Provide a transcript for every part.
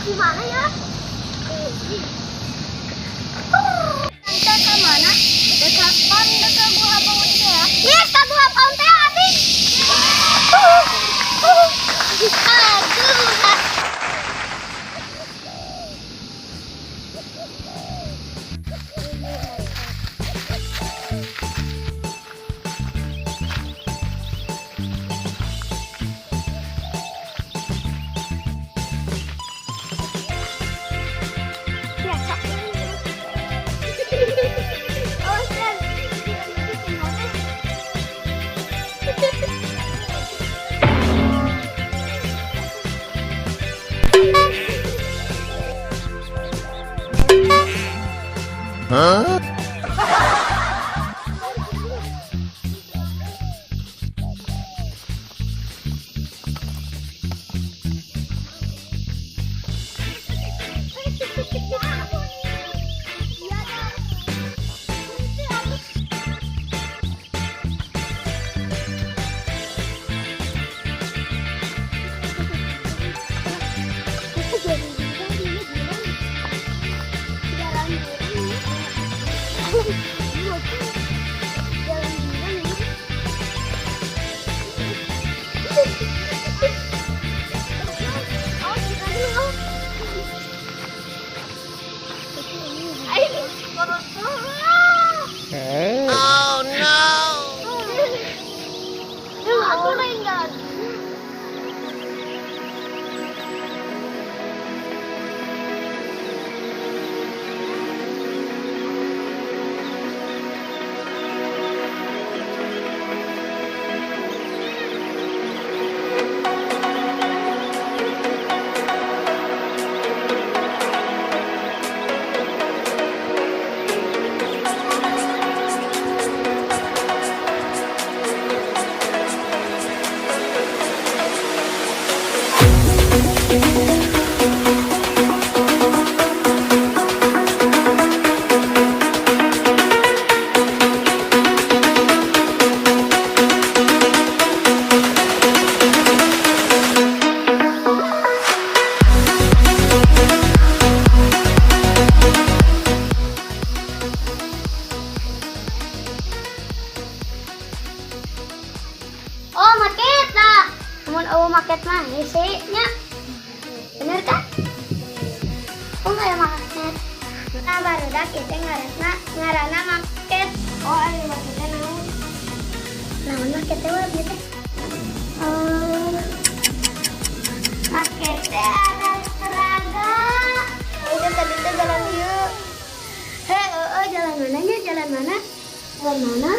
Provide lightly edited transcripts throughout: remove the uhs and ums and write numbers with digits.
Di mana ya? Tante ke mana? Dekat pan, dekat gua bangun itu ya. Yes, ke gua bangun teh asik. Aduh. Ya, sok. Oh, Sen. Huh? Oh no! Aku lain jalan. Oh, market lah. Mun euweuh market mah hese nya. Bener kan? Oh, nggak ada market. Nah, barudak itu ngaranna market. Oh, ada marketnya naon? Naon market teh wah teh? Oh. Market teh ada teraga. Itu tadi teh jalan ieu. Hei, oh, jalan mananya? Jalan mana? Jalan mana?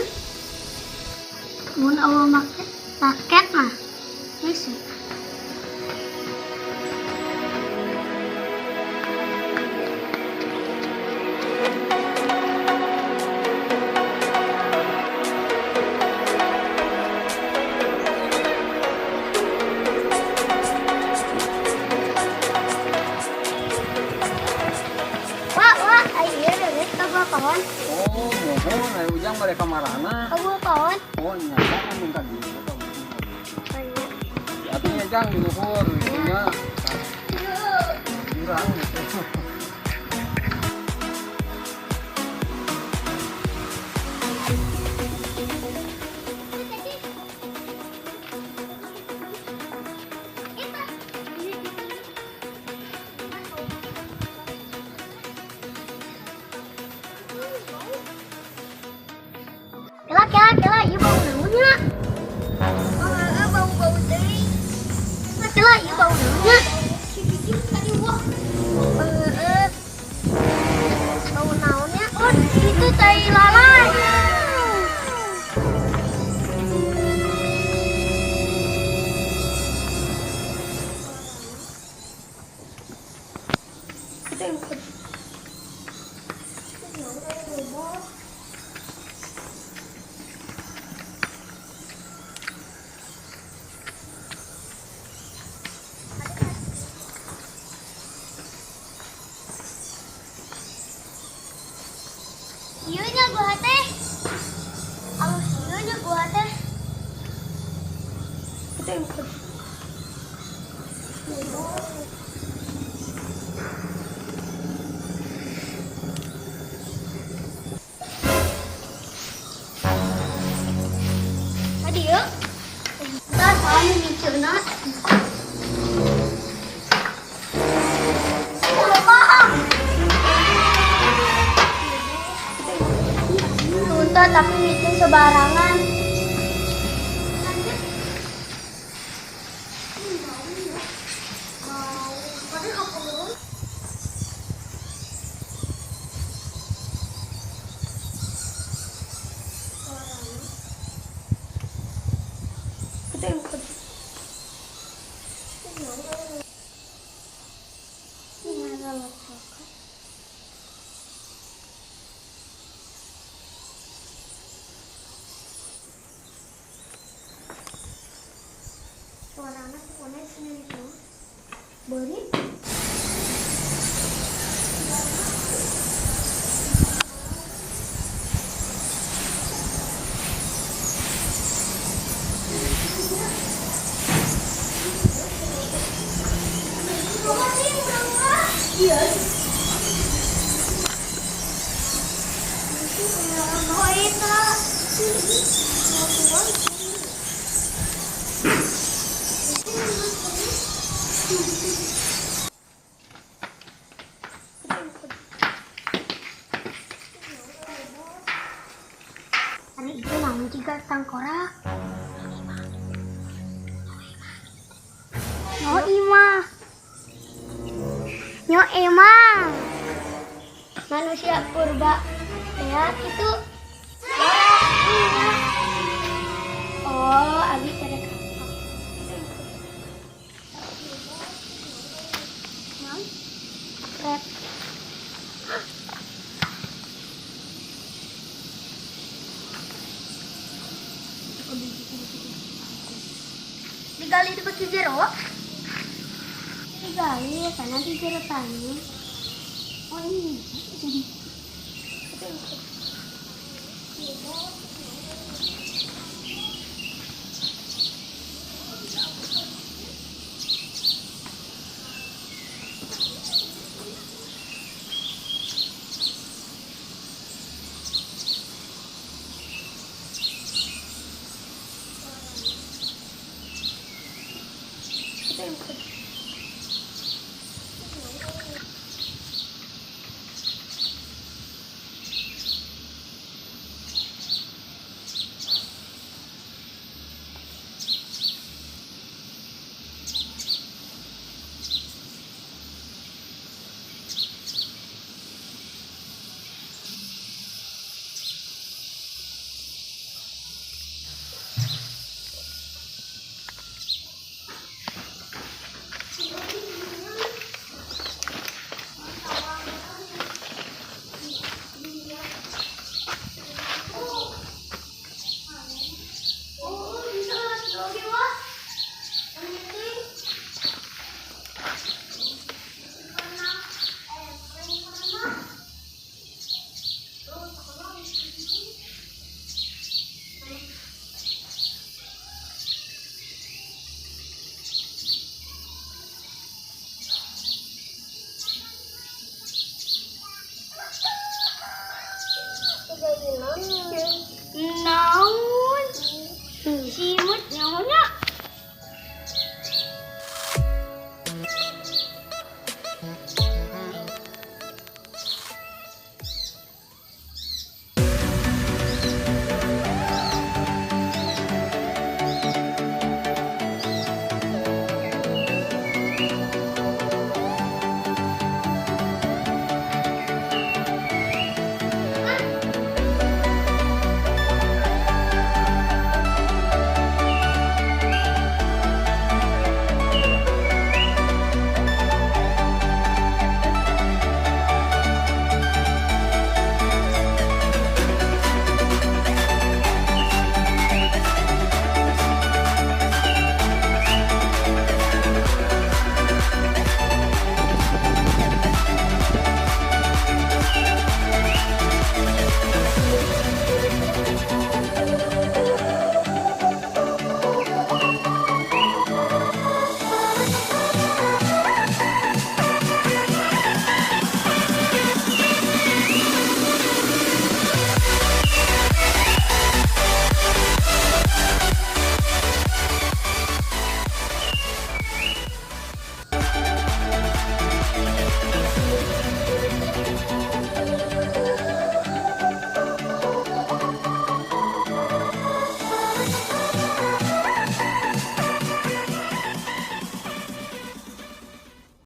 Mun euweuh market mah hese. Wah, wah, Ai ieu reureut ka gua pohon. Oh, mohon aya ujang bade ka marana. Ka gua pohon. Oh, nya kan mun ka dieu. Atuh nya jang di luhur gitu nya. Jurang gitu. Kela kela kela, ieu bau naon nya? Oh, bau-bau teuing. Kela ieu bau naon nya? Heeh. Bau naon nya? Oh, itu tai lalay. Ieu nya gua teh. Alus ieu nya gua teh. Tadi yuk. Kita salah miceuna. Tunta tapi micin sembarangan. Beri. Iya. Hari itu naon jiga tangkorak. Nyo imah. Nyo emang. Manusia purba ya itu. Oh, abi pada kapok. Rep. Digali itu beki jero. Digali karena di jero tani. Oh ini jadi. No.